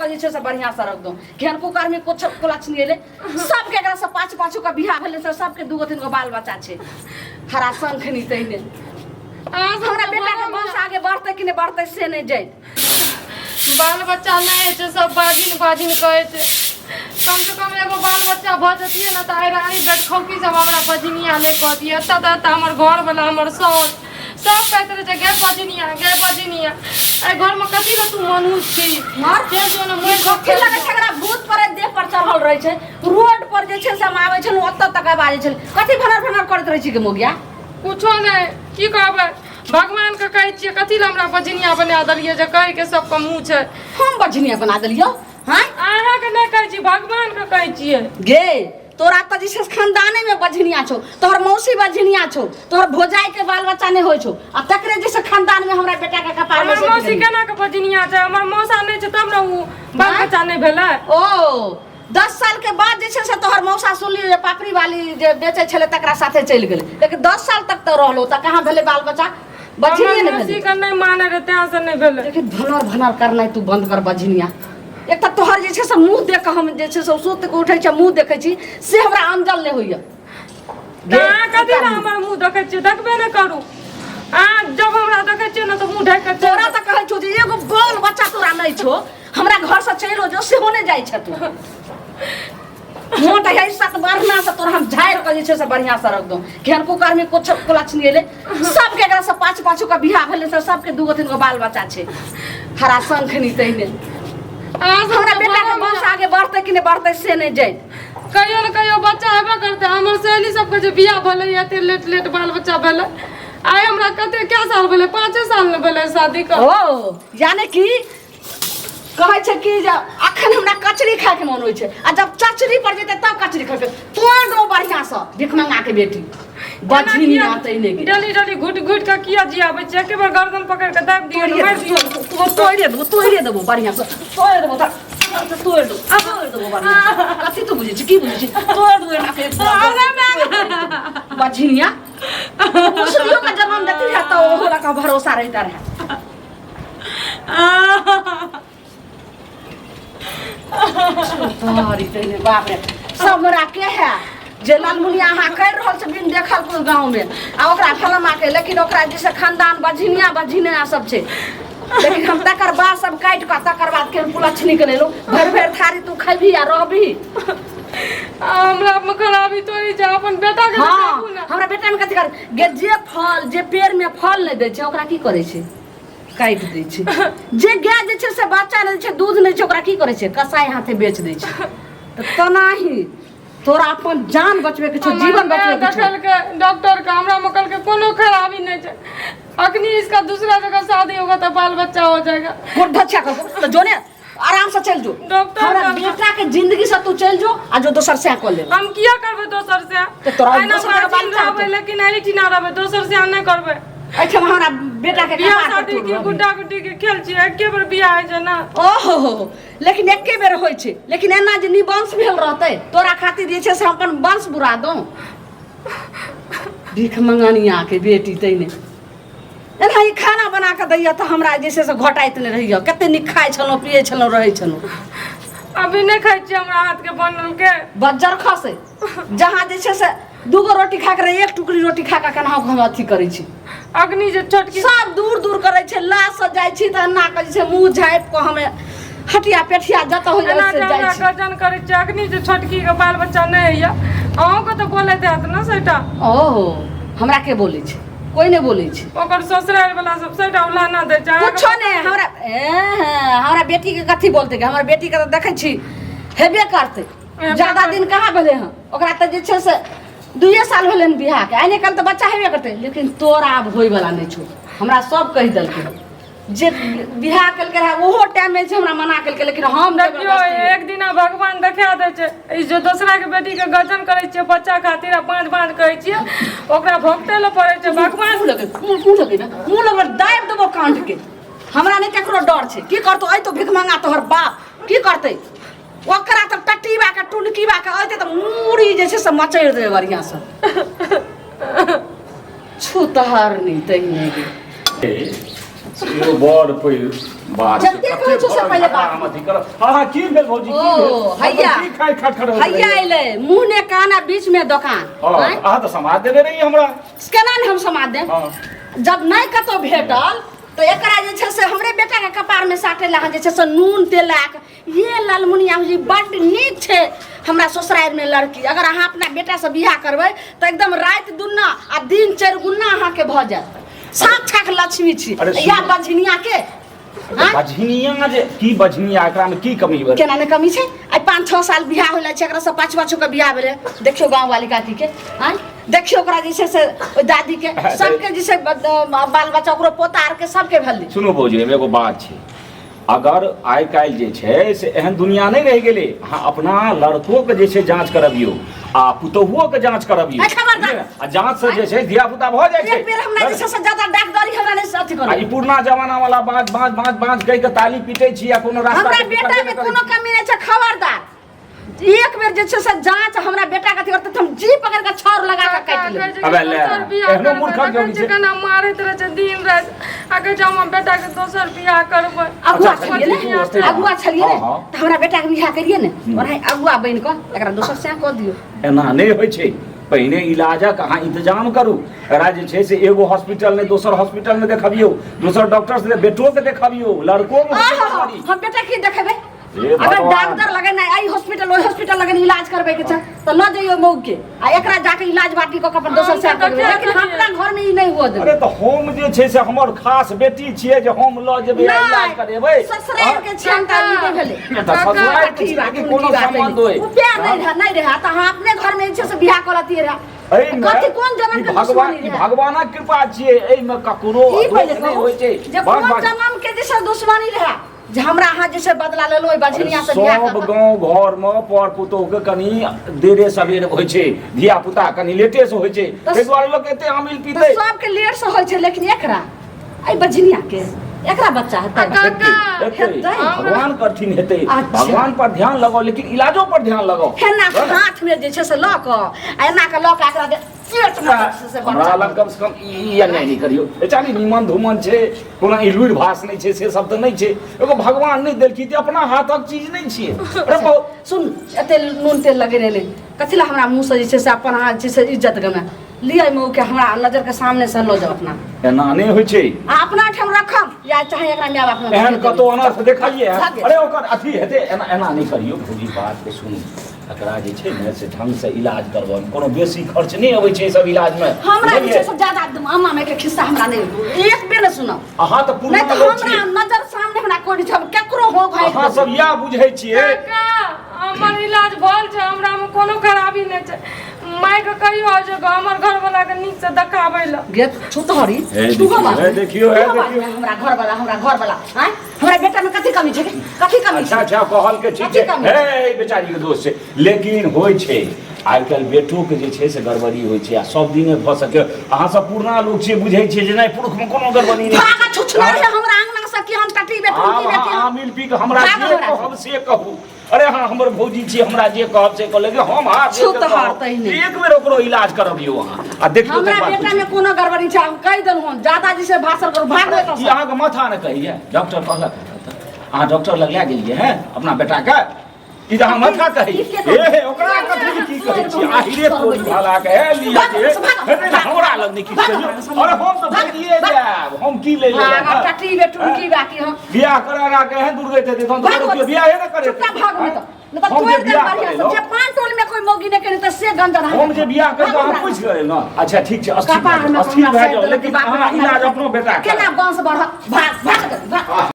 कऽ जे छै से बढ़िआँ से रख दो। केहन कुकर्मी कुछ कुलक्षणी एलै सबके, एकरा से पाँच पाँच के बियाह भेलै से सबके दूगो तीन गो बाल बच्चा छै। हरा शंखनी तहिने अहाँ सब हमरा तऽ बेटा के भरम वंश आगे बढ़तै कि नहि बढ़तै से नहि जानि। बाल बच्चा नहि होइ छै, सब बाजिन बाजिन कहै छै। कम से कम एगो बाल बच्चा भऽ जतियै ने तऽ आइ रानी बेटखौकी सब हमरा बजनिया नहि कहतियै। एतऽ तऽ एतऽ हमर घरवला, हमर साउस सब कहैत रहै छै, गे बजनिया, गे बजनिया, एहि घरमे कथी लए तू मनुष्य छी? मर चलि जो ने, मरि कथी लगै छै एकरा भूत पर देह पर चढ़ल रहै छै। रोड पर जे छै से हम आबै छलहुँ ओतऽ तक बाजै छलै, कथी भनर भनर करैत रहै छी गे मोगिया? कुछो नहि। की कहबै, भगवानके कहै छियै कथी लए हमरा बजनिया बना देलियै जे कहैके सबके मुँह छै। हम बजनिया बना देलियौ? हाँ, अहाँके नहि कहै छी, भगवानके कहै छियै। गे, तोरा तऽ जे छै से खानदाने में बझनिया छौ, तोहर मौसी बझनिया छौ, तोहर भौजाई के बाल बच्चा नहि होइ छौ, आ तकरे जे छै खानदान में हमरा बेटा के कपार में हमर मौसी केना के बजनिया छै? हमर मौसा नहि छै तब ने उ बाल बच्चा नहि भेलै। ओ 10 साल के बाद जे छै से तोहर मौसा सुनली जे पापड़ी वाली जे बेचै छलै तकरा साथे चलि गेलै, लेकिन 10 साल तक तऽ रहलो तऽ कहाँ भेलै बाल बच्चा? बझनिए हमर नहि मौसी भेलै। के नहि माने रहै तें से नहि भेलै। लेकिन भनर भनर करनाइ तू बंद कर बझनिया। एक तऽ तोहर जे छै से मुँह देख कऽ हम जे छै से सुति कऽ उठै छी, मुँह देखै छी से हमरा अंजल नहि होइए। तऽ अहाँ कथी लए हमर मुँह देखै छियै? देखबे नहि करू। अहाँ जब हमरा देखै छियै ने तऽ मुँह ढाकि कऽ चलि तोरा तऽ कहै छौ जे एगो बाल बच्चा तोरा नहि छौ, हमरा घरसँ चलि जो, सेहो नहि जाइ छ तू। मोट है सात बढ़ना से तोरा हम झाड़ि कऽ जे छै से बढ़िआँ से रख दो। केहन कुकर्मी कुछ कुलक्षणी एलै सबके, एकरा से पाँच पाँच के बियाह भेलै से सबके दूगो तीन गो बाल बच्चा छै। हरा शंखनी तहिने अहाँ सब हमरा तऽ बेटा के भरम वंश आगे बढ़तै कि नहि बढ़तै से नहि जानि। कहियो ने कहियो बच्चा हेबे करतै। हमर सहेली सबके जे बियाह भेलै एते लेट लेट बाल बच्चा भेलै। आइ हमरा कते कै साल भेलै? 5 साल ने भेलै शादी के। ओ यानी कि कहै छै कि जे अखन हमरा कचरी खायके मन होइ छै आ जब चचरी पर जेतै तब कचरी खायके। तोड़ दो बढ़िआँसँ भिखमंगा के बेटी बझिनी आतै नहि के। डली डली घुटि घुटि कऽ किया जियाबै छियै? एके बेर गर्दन पकड़ि कऽ दाबि दियौ ने, मारि दियौ। तोड़े देबो, तोड़े देबो, बढ़िआँसँ तोड़ि देबो, तऽ तोड़ि देबो, तोड़ि देबो बढ़िआँ। कथी तू बुझै छी? की बुझै छी? तोड़ि देबो एना के बझिनिया। मुसलियो के जन्म देती है तऽ ओहो लऽ कऽ भरोसा रहिता रहै। तोहरी तहिने बाप रे, सब हमरा के है जे लालमुनिया अहाँ करि रहल छै बिन देखल कोइ गाँवमे आ ओकरा फलमा के, लेकिन ओकरा जैसे खानदान बझिनिया बझिनिया सब छै, लेकिन हम तकर बाद सब काटि कऽ तकर बाद केहन कुलक्षणी के लेलहुँ। भरि भरि थारी तू खैबही आ रहबही। आ हमरा मे खराबी थोड़ी छै, अपन बेटा के हाँ देखाबू ने। हमरा बेटा मे कथी कर गे? जे फल जे पेड़ मे फल नहि दै छै ओकरा की करै छै? काटि दै छै। जे गाय जे छै से बच्चा नहि दै छै, दूध नहि छै, ओकरा की करै छै? कसाई हाथे बेच दै छै। तऽ तेनाही तोरा अपन जान बचबे के छौ, हमर जीवन माय बचबे के छौ। देखलकै डॉक्टर के, हमरा मे कहलकै कोनो खराबी नहि छै, अखनी इसका दूसरा जगह शादी होगा तो बाल बच्चा हो जाएगा। गोड़ धच्छा कर तऽ जो ने, आराम से चल जो। डॉक्टर हमरा कहलकै- बेटा के जिंदगी से तू चल जो आ जो दोसर से कऽ ले। हम किया करबै दोसर से? तऽ तोरा एना दोसर जगह बाल बाजिन बच्चा रहबै हेतौ। लेकिन एहिठिना रहबै, दोसर से नहि करबै। एहिठाम हमरा बेटा के बियाह कपार पर शादी तू के रहबही। गुड्डा गुड्डी के खेल छियै, एके बेर बियाह होइ छै ने। ओहो हो हो, लेकिन एके बेर होइ छै, लेकिन एना जे निवंश भेल रहतै तोरा खातिर जे छै से हम अपन वंश बुरा दौं। भीख मंगनिया के बेटी तैने एना ई खाना बना कऽ दैया तऽ हमरा जे छै से घोटाइत नहि रहैया। कते नीक खाइ छलहुँ, पियै छलहुँ, रहै छलहुँ। अभी नहि खाइ छियै हमरा हाथ के बनल के? बज्जर खसै जहाँ जे छै से दूगो रोटी खा के, एक टुकड़ी रोटी खा कऽ केनाहु कऽ हम अथी करै छी। अग्नि जे छोटकी सब दूर दूर करै छै। लाश से जाइ छी तऽ एना कऽ जे छै मुँह झाँपि कऽ हमे हटिया पेठिया जतऽ होइए एना से जे जाइ हमरा छी। गजन करै छियै, अग्नि जे छोटकी के बाल बच्चा नहि होइए, अहूँके तऽ बोलैत हैत ने सैटा? ओ हमरा के बोलै छै? कोइ नहि बोलै छै। ओकर ससुराल वाला सब सैटा उलाना दै छै अहाँके। कुछो नहि। हमरा हमरा बेटीके कथी बोलतै? हमरा बेटीके तऽ देखै छी हेबे करतै। ज्यादा दिन कहाँ भेलै हँ ओकरा? तऽ जे छै से 2 साल भेलै हन बियाहके, आइ नहि काल्हि तऽ बच्चा हेबे करतै। लेकिन तोरा आब होइवला नहि छौ। हमरा सब कहि देलकै, जे बियाह केलकै रहए ओहो टाइममे जे हमरा मना केलकै, लेकिन हम देखियौ जबरदस्ती। एक दिना भगवान देखा दै छै। ई जे दोसरा के बेटी के गजन करै छियै बच्चा खातिर आ पाँच पाँच कहै छियै, ओकरा भोगतै लए पड़ै छै। भगवान मुँह लगे, मुँह लगे ने, मुँह लगे, दाबि देबो काण्ड के। हमरा नहि ककरो डर छै। की करतौ? अइतो भिखमंगा तोहर बाप की करतै? ओकरा तऽ टटीबा के टुनकीबा के अइतै तऽ मूड़ी जे छै से मचड़ि देबै बढ़िआँसँ। छूतहरनी तहिने गे। सेहो बड़ पैघ बात छै। जतेक होइ छौ से कते पहिले बड़ बात। हम अथी करब। हँ हँ की भेल भौजी की ओ, भेल हैया। की खाय खट खट हैया अयलै मुँह ने कान आ बीच में दोकान हँ आँय? अहाँ तऽ समाज देने रही हमरा केना ने हम समाद देब हँ जब नहि कतौ भेटल तऽ एकरा जे छै से हमरे बेटाके कपारमे साटै लए अहाँ जे छै से नून तेल लए कऽ ये लालमुनिया जी बड्ड नीक छै हमरा ससुरारिमे लड़की अगर अहाँ अपना बेटासँ बियाह करबै तऽ एकदम राति दुन्ना आ दिन चारि गुना अहाँके भऽ जायत साक्षात लक्ष्मी छी अरे या सुन। बझनिया के आँय? बझनिया जे की बझनिया एकरा में की कमी भेल केना नहि कमी छै आइ 5-6 साल बियाह होलै छै एकरा सब पाछू पाछू के बियाह भेलै देखियौ गाँव वाली काकी के आँय देखियौ ओकरा जे छै से ओहि दादी के सबके जे छै बाल बच्चा ओकरो पोता आर के सबके भेलै सुनू भौजी एहिमे एगो बात छै अगर आइ काल्हि जे छै से एहन दुनिया नहि रहि गेलै अहाँ अपना लड़कोके जे छै जाँच करबियौ आ पुतोहुओके जाँच करबियौ नहीं, खबरदार। आ जाँच से जे छै धिया पुता भऽ जाइ छै एक बेर हमरा जे छै से ज्यादा डाकदरी हमरा नहि अथी आ करू ई पुरना जमाना वाला बाँझ बाँझ बाँझ बाँझ कहि के ताली पीटै छी आ कोनो रास्ता हमरा के बेटा पकड़बे में नहि करै कोनो छी। कमी नहि छै खबरदार एक बेर जे छै से जांच हमरा बेटा के अथी करतै तऽ हम जी पकड़ के छाउर लगा के काटि लेबै अबे ले, एहनो मूर्खक जोड़ी छै। केना मारैत रहै छै दिन राति आ कहै छै हमर बेटा के दोसर बियाह करबै अगुआ अच्छा, छलियै अच्छा, ने अच्छा, अगुआ छलियै ने हँ, हँ। तऽ हमरा बेटा के बियाह करियै ने ओनाहि अगुआ बनि कऽ एकरा दोसर सएह कऽ दियौ एना नहि होइ छै पहिने इलाजक अहाँ इंतजाम करू एकरा जे छै से एगो हॉस्पिटल नहि दोसर हॉस्पिटल मे देखबियौ दोसर डॉक्टर से बेटो के देखबियौ लड़को मे आहा, हम बेटा की देखेबै हे अगर भगवान। डॉक्टर लगे नहि एहि हॉस्पिटल ओहि हॉस्पिटल लगे इलाज करबै के छै तऽ लऽ जइयौ मऊ के आ एकरा जाके इलाज बाटी कऽ के अपन दोसर हम से तऽ करबै डॉक्टर लेकिन अपना घर में ई नहि हुअ देबै अरे तऽ हम जे छै से हमर खास बेटी छियै जे हम लऽ जेबै आ इलाज करेबै ससुराल के छियन तऽ ई नहि भेलै तऽ ससुराल के की छियै बात कि कोनो की बात संबंध होय ओ प्यार नहि रहा नहि रहा तऽ अहाँ अपने घर में जे छै से बियाह कऽ लतियै रहा एहिमे कथी कोन जन्म ई के भगवान दुश्मनी ई रहै? भगवानक कृपा छियै एहिमे ककरो ई पहिले दोष नहि कहू होइ छै जे बस कोन बस जन्म के जे छै दुश्मनी रहा जे हमरा अहाँ जे छै बदला लेलहुँ ओहि बझनिया से बियाह सब कऽ कऽ। गाँव घर में पर पुतोह के कनी देरे सवेर होइ छै धिया पुता कनी लेटे से होइ छै तऽ ताहि दुआरे लोक एते अमील तऽ पीतै सबके लेट से होइ छै लेकिन एकरा एहि बझनिया के एकरा बच्चा हेतै आ काका, हेतै, हेतै। भगवान करथिन हेतै अच्छा। भगवान पर ध्यान लगाओ लेकिन इलाजो पर ध्यान लगाओ एना कऽ हाथ में जे छै से लऽ कऽ आ एना कऽ लऽ कऽ एकरा जे पेट में जे छै से हमरा बच्चा लग कम से कम ई अन्याय नहि करियौ बेचारी निमन धुमन छै कोनो ई लुरि भास नहि छै से सब तऽ नहि छै एगो भगवान नहि देलखिन तऽ अपना हाथक चीज नहि छियै अरे बहुत सुन एते नून तेल लगेने नहि कथी लए हमरा मुँहसँ जे छै से अपन अहाँ जे छै से इज्जत गमाए लिअ मऊ के हमरा नजर के सामने से लऽ जाउ अपना एना नहि होइ छै आ अपना ठाम रखब या चाहे एकरा माय बाप लग एहन कतौ अनर्थ देखलियै हँ? भागे। अरे ओकर अथी हेतै एना एना नहि करियौ भौजी बात के सुनू एकरा जे छै ने से ढंग से इलाज करबऽ कोनो बेसी खर्च नहि अबै छै सब इलाज में हमरा जे छै से ज्यादा अम्मा माय के खिस्सा हमरा नहि एक बेर नहि सुनब अहाँ तऽ नहि पुरना तऽ लोक हमरा छियै नजर सामने हमरा कोइ नहि छै हम केकरो हो भाई अहाँ सब इएह बुझै छियै काका हमर इलाज भल छै हमरा में कोनो खराबी नहि छै माय के कहियो जे हमर घर वाला के नीक से देखाबै लए गे छुतहरी हे तू देखियौ, बात हे देखियौ, हे तू बात देखियौ। हमरा घर वाला हमरा घर वाला आँय हमरा बेटा में कथी कमी छै कथी कमी अच्छा छै अच्छा कहल के ठीक कथी छै कमी हे बेचारी के दोष छै लेकिन होइ छै आइ काल्हि बेटो के जे छै से गड़बड़ी होइ छै आ सब दिने भऽ सके अहाँ सब पुरना लोक छियै बुझै छियै जे नहि पुरुख मे कोनो गड़बड़ी नहि भागा छुछुना रे हमरा अंगना से कि हम टटी बेटी आब की बेटी अहाँ आमिल पी के हमरा भाग जे हमरा से। कहब से कहू अरे हाँ हमर भौजी छी हमरा जे कहब से कहब लेकिन हम हाथ छू जोड़ि तऽ के कहब, हारतै नहि। एक बेर ओकरो इलाज करबियौ अहाँ आ देखियौ हमरा तकर बाद बेटा में कोनो गड़बड़ी छै हम कहि देलहुँ हन ज्यादा जे छै भाषण करू भाग ई एतऽ अहाँके माथा ने कहैया डॉक्टर कहलक अहाँ डॉक्टर लग लए गेलियै हैं अपना बेटाके ई तऽ अहाँ माथा कहै ई के हे हे ओकरा कथी की कहै छी आहिरे तोरी भाला के हे लिया के हे नहि, हमरा लग नहि किछु कहियौ अरे हम तऽ भागिए जायब हम की ले भाग लेब टटी बेटुन की बाकी हम बियाह करा के एहन दूर गए थे हम भाग तऽ केओ बियाहे ने करे चुपचाप भाग नहीं तो नहीं तो हम जे तोड़ दे बियाह बढ़िया से करेलहुँ जे पान टोल में कोई मौगी नहीं करे तो से गंजन हम जे बियाह करके अहाँ पूछि लेलहुँ ने अच्छा ठीक छै अस्थिर कपार भए में जाउ अस्थिर हमरा भए साइड जाउ देलक लेकिन बाप अहाँ रे, इलाज अपनो बेटा केना वंश बढ़त भाग भाग भाग।